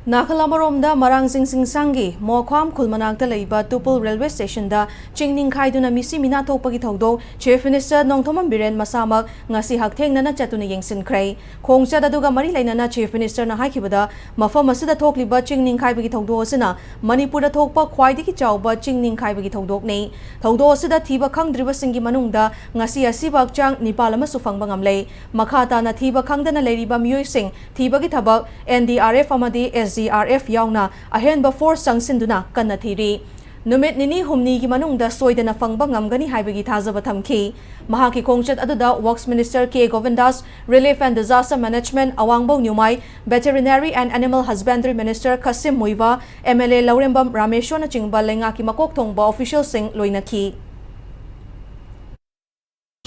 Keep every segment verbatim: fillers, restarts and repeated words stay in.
ꯅꯥꯀꯜ ꯑꯃꯔꯣꯝꯗ, ꯃꯔꯥꯡꯖꯤꯡ ꯆꯤꯡꯁꯥꯡꯒꯤ ꯃꯣꯈ꯭ꯋꯥꯝ ꯈꯨꯜ ꯃꯅꯥꯛꯇ ꯂꯩꯕ ꯇꯨꯄꯨꯜ ꯔꯦꯜꯋꯦ ꯁ꯭ꯇꯦꯁꯟꯗ ꯆꯤꯡ ꯅꯤꯡꯈꯥꯏꯗꯨꯅ ꯃꯤꯁꯤ ꯃꯤꯅꯥ ꯊꯣꯛꯄꯒꯤ ꯊꯧꯗꯣꯛ Chief Minister ꯅꯣꯡꯊꯣꯝꯕꯝ ꯕꯤꯔꯦꯟ ꯃꯁꯥꯃꯛ ꯉꯁꯤ ꯍꯛꯊꯦꯡꯅꯅ ꯆꯠꯇꯨꯅ ꯌꯦꯡꯁꯤꯟꯈ꯭ꯔꯦ꯫ ꯈꯣꯡꯆꯠ ꯑꯗꯨꯒ ꯃꯔꯤ ꯂꯩꯅꯅ Chief Minister ꯅ ꯍꯥꯏꯈꯤꯕꯗ, ꯃꯐꯝ ꯑꯁꯤꯗ ꯊꯣꯛꯂꯤꯕ ꯆꯤꯡ ꯅꯤꯡꯈꯥꯏꯕꯒꯤ ꯊꯧꯗꯣꯛ ꯑꯁꯤꯅ ꯃꯅꯤꯄꯨꯔꯗ ꯊꯣꯛꯄ ꯈ꯭ꯋꯥꯏꯗꯒꯤ ꯆꯥꯎꯕ ꯆꯤꯡ ꯅꯤꯡꯈꯥꯏꯕꯒꯤ ꯊꯧꯗꯣꯛꯅꯤ꯫ ꯊꯧꯗꯣꯛ ꯑꯁꯤꯗ ꯊꯤꯕ ꯈꯪꯗ꯭ꯔꯤꯕꯁꯤꯡꯒꯤ ꯃꯅꯨꯡꯗ ꯉꯁꯤ ꯑꯁꯤꯕ ꯍꯛꯆꯥꯡ ꯅꯤꯄꯥꯜ ꯑꯃꯁꯨ ꯐꯪꯕ ꯉꯝꯂꯦ꯫ ꯃꯈꯥ ꯇꯥꯅ ꯊꯤꯕ ꯈꯪꯗꯅ ꯂꯩꯔꯤꯕ ꯃꯤꯑꯣꯏꯁꯤꯡ ꯊꯤꯕꯒꯤ ꯊꯕꯛ N D R F ꯑꯃꯗꯤ S D R F ꯌꯥꯎꯅ ꯑꯍꯦꯟꯕ force ꯆꯪꯁꯤꯟꯗꯨꯅ ꯀꯟꯅ ꯊꯤꯔꯤ꯫ ꯅꯨꯃꯤꯠ ꯅꯤꯅꯤ ꯍꯨꯝꯅꯤꯒꯤ ꯃꯅꯨꯡꯗ ꯁꯣꯏꯗꯅ ꯐꯪꯕ ꯉꯝꯒꯅꯤ ꯍꯥꯏꯕꯒꯤ ꯊꯥꯖꯕ ꯊꯝꯈꯤ꯫ ꯃꯍꯥꯛꯀꯤ ꯈꯣꯡꯆꯠ ꯑꯗꯨꯗ Works Minister K Govindas, Relief and Disaster Management ꯑꯋꯥꯡꯕꯧ ꯅ꯭ꯌꯨꯃꯥꯏ, Veterinary and Animal Husbandry Minister ꯈꯥꯁꯤꯝ ꯃꯨꯏꯕꯥ, M L A ꯂꯧꯔꯦꯝꯕꯝ ꯔꯥꯃꯦꯁꯣꯔꯅꯆꯤꯡꯕ ꯂꯩꯉꯥꯛꯀꯤ ꯃꯀꯣꯛ ꯊꯣꯡꯕ officialꯁꯤꯡ ꯂꯣꯏꯅꯈꯤ꯫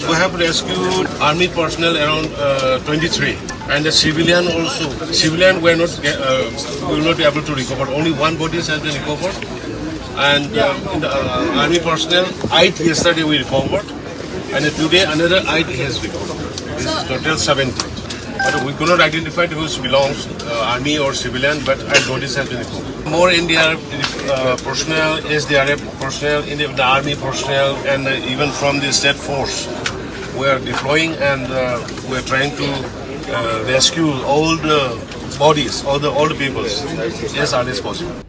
We have rescued army personnel around uh, twenty-three and the civilian also. Civilian were not uh, we will not be able to recover. Only one body has been recovered, and uh, in the, uh, army personnel eight yesterday we recovered, and today another eight has recovered. It's total seventy. But we could not identify who belongs, uh, army or civilian, but eight bodies have been recovered. More N D R F uh, personnel, S D R F personnel, in the army personnel, and uh, even from the state force, we are deploying and uh, we are trying to uh, rescue all the bodies, all the all the peoples, as early as possible.